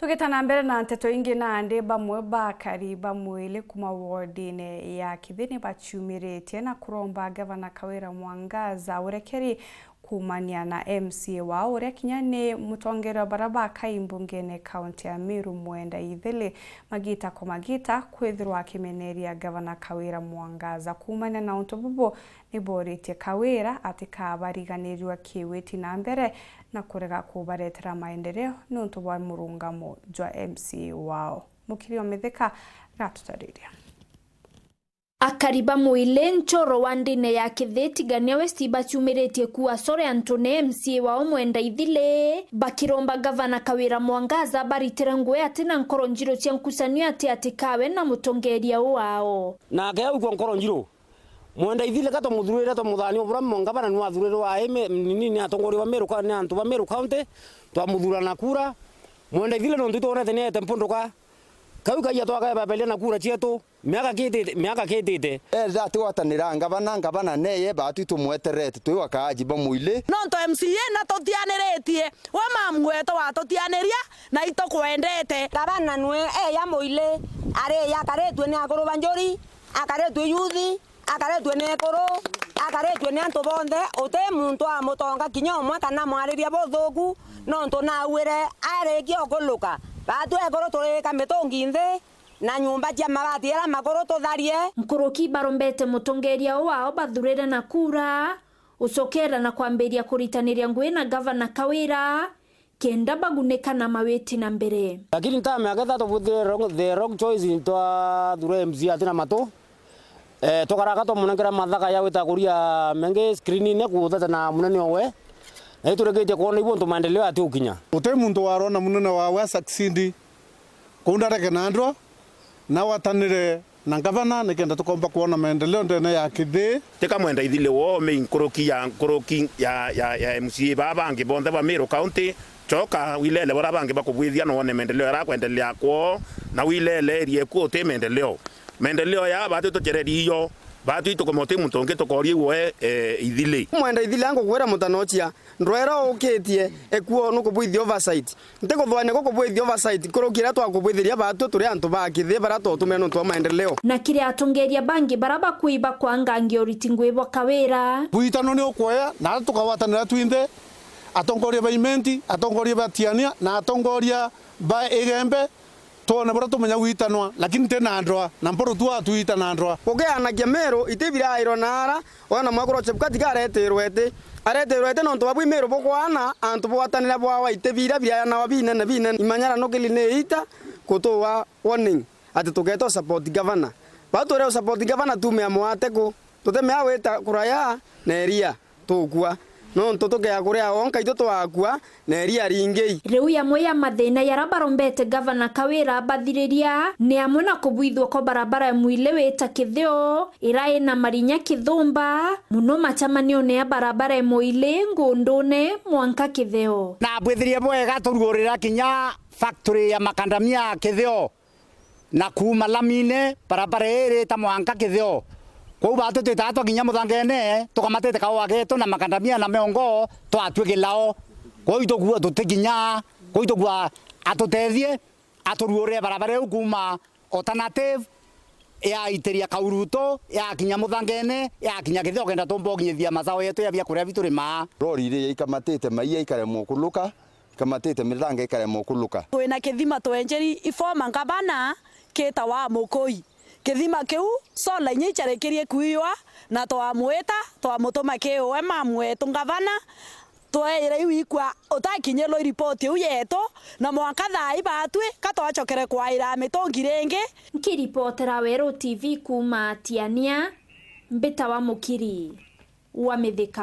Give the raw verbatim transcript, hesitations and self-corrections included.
Tugita na mbere na nteto ingi, nandi bamwe ba akari ba Mwili kuma wodine ya Kithini baciumiritie na kuromba Gavana Kawira Mwangaza urekeri kuumania na M C A wao, uria kinya ni mutongeria wa baria ba akai mbungene kaunti ya Meru, Mwenda Ithili, magita kwa magita kwithirwa akimeneria Gavana Kawira Mwangaza. Kuumania na untu bubu, ni boritie Kawira atikabariganirua kiwiti na mbere na kurega kubaretera maendeleo niuntu bwa murungamo jwa M C A wao. Mukiri wa Mithika gatutariria. Akari ba Mwili Nchoro wa ndine ya Kithii Tigania West baciumiritie kuacore antu ni M C A wao Mwenda Ithili, bakiromba Gavana Kawira Mwangaza baritire ngugi ati na nkoro njiru cia nkucanio ati ati kawe na mutongeria wao. Nake augua nkoro njiru. Mwenda Ithili ka twamuthurire, twamuthania bura mongavana ni wathurirwe aime, nini, ni atongoria ba Meru ka-, ni antu ba Meru County, twamuthura na kura. Mwenda Ithili nontu itwonete ni eete mpunduka. Kau kaija twakaebaberia na kura cietu, miaka kitite, miaka kitite. Ethira atigwatanira ngavana, ngavana neye, baatwi tumweterete, twi wakaaji ba Mwili. Nontu M C A natutianiritie, we mamu wetu watutianiria, na itukwendete. Ngavana nwe eya Mwili, ari akaritue ni akuru ba njuri, akaritue yuthi, akaritue ni ekuru, akaritue ni antu bonthe, uti muntu amutonga kinya umwe kana mwariria buthuku, nontu nauire arikia ukuluka. Baatwi ekuru turika mitungi nthi, na nyumba cia mabati jaria makuru tutharie. Nkuruki barombete mutongeria wao bathurire na kura, ucokera na kwambiria kuritaniria ngugi na Gavana Kawira, kenda bagunika na mawiti na mbere. Lakini ntame aketha tubwithire wrong, the wrong choice, twathura M C A ati na matu. Eh, tukaraka twamunengera mathaka ya gwita kuria mengi screen-ini kutheta na munene owe. Na iturikitie kwona ibu untu maendeleo ati ukinya. Uti muntu warona munene wawe a succeed. Kuu ndareke na ndwa, na watanire na ngavana, nikenda tukomba kwona maendeleo ndene ya Kithii. Tika Mwenda Ithili wo me nkuruki ya, nkuruki ya, ya, ya M C A baa bangi bonthe ba Meru County, coka wilele bara bangi bakubwithia na wone maendeleo yaria kwendelea kwoo, na wilele area eku uti maendeleo. Maendeleo ya baatwi tucereri iyo, baatwi tukoma uti muntu ungi tukoria iwe, eh, Ithili. Mwenda Ithili angukwira mutanochia, ndwera ukitie, ekuo nukubwithia oversight. Ntikuthwania gukubwithia oversight nkuruki iria twakubwithiria baatwi turi antu ba Kithii baria twatumire nontu bwa maendeleo. Na kiri atongeria bangi baria bakuiba kwangangia uriti ngugi bwa Kawira. Bwitano ni ukwoya, na aria tukagwatanira twinthe, atongoria ba Imenti, atongoria ba Tiania, na atongoria ba Igembe, twone buria tumenya gwitanwa, lakini ti na ndwa, na mpuru tu atwita na ndwa. Gukianagia Meru, iti birairwa na ara, ona mwekuru Chebukati ka aretirwe iti. Aretirwe iti nontu babwi Meru bukwana, antu bwatanira bwawa iti bira birayanagwa binene binene. Imanyara nukili ni ita, kutuwa warning, ati tugeeta u support governor. Bau twire u support governor tumea mwate ku, tutemea gwita kuraya na eria. Tukua. Nontu tukea kuria onka itu twakua, na iria ringi. Riu yamwe ya mathina yaria barombete Gavana Kawira abathiriria ni amwe na kubwithua kwa barabara ya Mwili wita Kithio, iria ina marinya kithumba, muno macamanione ya barabara ya Mwili, Ngundune, mwanka Kithio. Na bwithirie bwega turuurira kinya factory ya makandamia Kithio. Na kuuma lamine, barabara ii irita mwanka Kithio. Kwou baatwi twitaga twakinya Muthangene, tukamatite kaua geetu na makandamia na miongo, twatwi kilao. Kwou itukua tutikinya, kwou itukua atutethie, aturuurire barabara iu kuuma Alternative, yaitiria Kauruto, yakinya Muthangene, yakinya Kithio, kenda tumba ukinyithia masao yetu ya biakuria biu turimaa. Rori iria ikamatite maia ikaremwa kuluka, ikamatite miranga ikaremwa kuluka. Twina kithima twenjeri i former ngavana kitawa Mukui. Kithima kiu sola inya icarikirie kuiywa, na twamwita, twamutuma ki we mamu wetu ngavana, tweire iu ikua utakinyirwe i ripoti iu yetu, na mwanka thaa ii baatwi ka twacokere kwaira mitungi ringi. Nkiripotera Weru T V kuuma Tiania, mbitawa Mukiri wa Mithika.